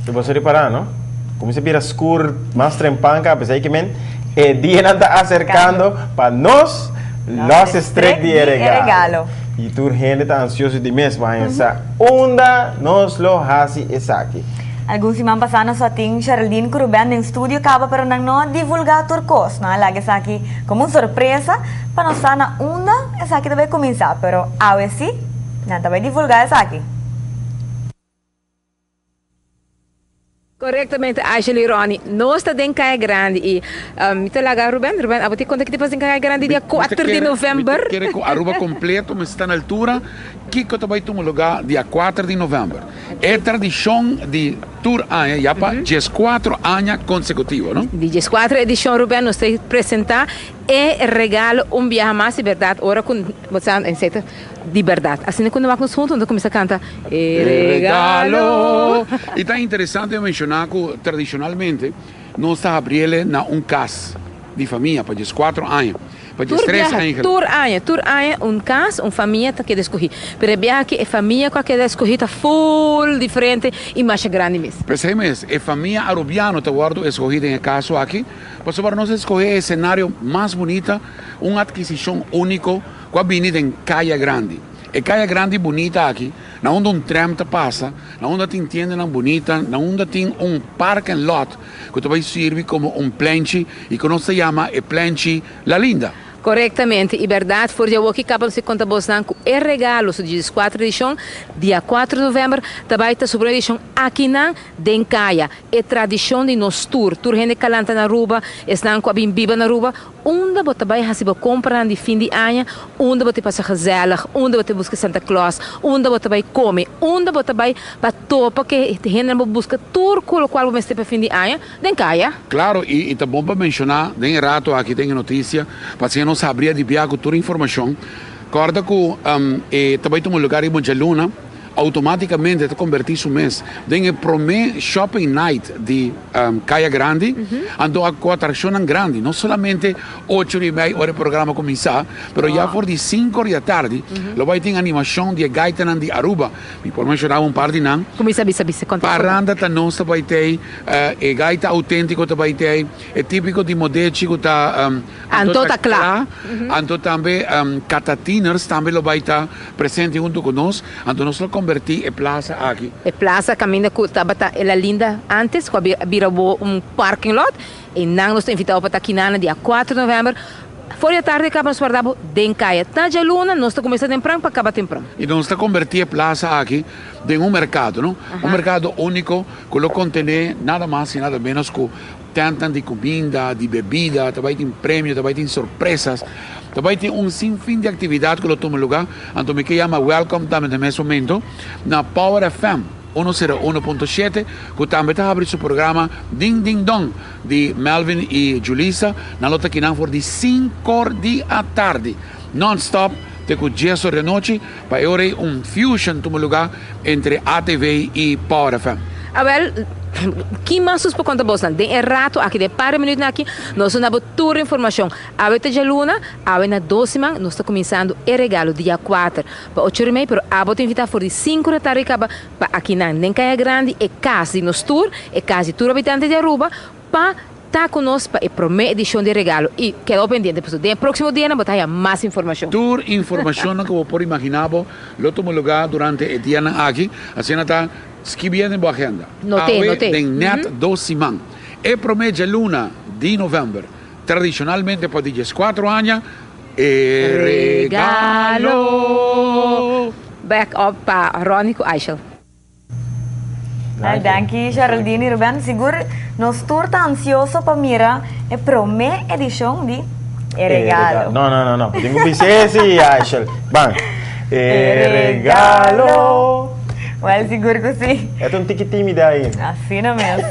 Si bo sa ripará, no? Kuminsá bira skur mas trempan ka, p'esei ke men e dianan ta aserkando pa nos lòs e strek di e regalo. I tur hende ta ansioso di mes pa haña sa unda nos lo hasi esaki. Algun siman pasá nos a tin Sheraldine ku Ruben den studio kaba pero nan no a divulgá tur kos. Nan a laga esaki komo un sorpresa pa nos sa na unda esaki ta bai kuminsá. Pero awe sí nan ta bai divulgá esaki. Korektamente Ashley Ronnie, nos ta den Kaya Grandi i mi ta laga Ruben, Ruben abo tin konta ki ta pasa den Kaya Grandi dia kuater di november? Mi ta kere ku Aruba kompleto mester ta na altura kiko ta bai tuma lugá dia kuater di november. E tradishon di tur aña ya pa dieskuatro aña konsekutivo, no? Di dieskuatro edishon Ruben nos ta presenta E regalo un biaha mas di berdad ora cu bo sa en seto di berdad. Asina cu no wak nos hunto no ta cuminsa canta E regalo. Y ta interesante menciona cu tradicionalmente nos ta habriele na un cas di famia pa diescuatro aña, pa diestres aña. Tur aña, tur aña un cas, un famia ta keda escogi. Pero e biaha aki e famia cu a keda escogi ta full diferente y masha grandi mes. P'esey mes e famia Arubiano ta wordo escogi den e caso aki. Pasobra nos a skohe e esenario mas bunita, un atkisishon úniko ku a bini den Kaya Grandi. E Kaya Grandi bunita aki, na unda un trèm ta pasa, na unda tin tiendanan bunita, na unda tin un parking lot ku ta bai sirbi komo un plenchi i ku nos ta yama e plenchi La Linda. Korektamente i bèrdat, for di awoki kaba nos e konta bosnan ku e regalo su di dieskuater edishon, dia kuater di novèmber, ta bai ta su promé edishon akinan den Kaya. E tradishon di nos tur, tur hende kalanta na Aruba, esnan ku a bin biba na Aruba, unda bo ta bai hasi bo kompranan di fin di aña, unda bo ta pasa gezellig, unda bo ta buska Santa Claus, unda bo ta bai kome, unda bo ta bai pa topa ku e hendenan bo buska tur ku lokual bo mester pa fin di aña, den kaya. Klaro, i ta bon pa menshoná den e rato aki den e notisia, pa asina nos habri a dibia ku tur informashon. Kòrda ku e ta bai tuma lugar riba un djaluna. Automaticamente ta converti su mes den e prome shopping night di Caya Grandi, anto a cu atraccionnan grandi, no solamente ocho di mei ora e programa cuminsa, pero ya for di cinco or di atardi lo bay tin animacion di e gaitanan di Aruba. Mi por menciona un par di nan. Cuminsa bisa bisa conta. Paranda ta nos ta bay tey, e gaita autentico ta bay tey, e tipico di Modechi cu ta Anto ta cla. Anto tambe Catatiners tambe lo bay ta presente hunto cu nos. Anto nos lo converti e plaza aki. E plaza caminda cu tabata e La Linda antes, cu a bira bo un parking lot. E nan nos ta invita bo pa ta kinana dia cuatro november. For di atardi caba nos warda bo den caya. Ta djaluna nos ta cuminsa tempran pa caba tempran. Y nos ta converti e plaza aki den un mercado, no? Un mercado unico cu lo contene nada mas y nada menos cu Tentnan di kuminda, di bebida, ta bai tin premio, ta bai tin sorpresas, ta bai tin un sin fin di aktividat ku lo tuma lugá. Anto mi ke yama wèlkòm tambe na mes momento na Power FM uno sero uno punto shete ku tambe ta habri su programa Ding Ding Dong di Melvin i Julissa. Nan lo ta kinan for di sinkor di atardi non stop te ku dies or di anochi pa e ora ei un fusion tuma lugá entre ATV i Power FM. Awel, ki mas nos por konta bosnan? Den e rato aki, den e par di minütnan aki, nos lo na bo tur informashon. Awe ta djaluna, awe na dos siman nos ta kuminsando e regalo dia kuater pa ocho ora i mei, pero abo ta invitá for di sinku ora tardi kaba pa akinan den Kaya Grandi, e kas di nos tur, e kas di tur habitante di Aruba, pa ta ku nos pa e promé edishon di e regalo i keda bo pendiente pasobra den e próksimo dianan bo ta haña mas informashon. Tur informashonnan ku bo por imaginá bo lo tuma lugá durante e dianan aki, asina ta skibié den bo agenda. Noté, Awe noté. den nèt dos siman, e promé djaluna di novèmber, tradishonalmente pa di dieskuatro aña, e regalo. Back up pa Ronnie ku Aishel. Ay, danki Geraldine y Ruben. Sigur nos tur ta ansioso pa mira e prome edicion di E Regalo. No, no, no, no. Tin ku bisa esi, Aishel. Ban. E Regalo. Wel, sigur ku si. E ta un tiki timida ayi. Asina mes.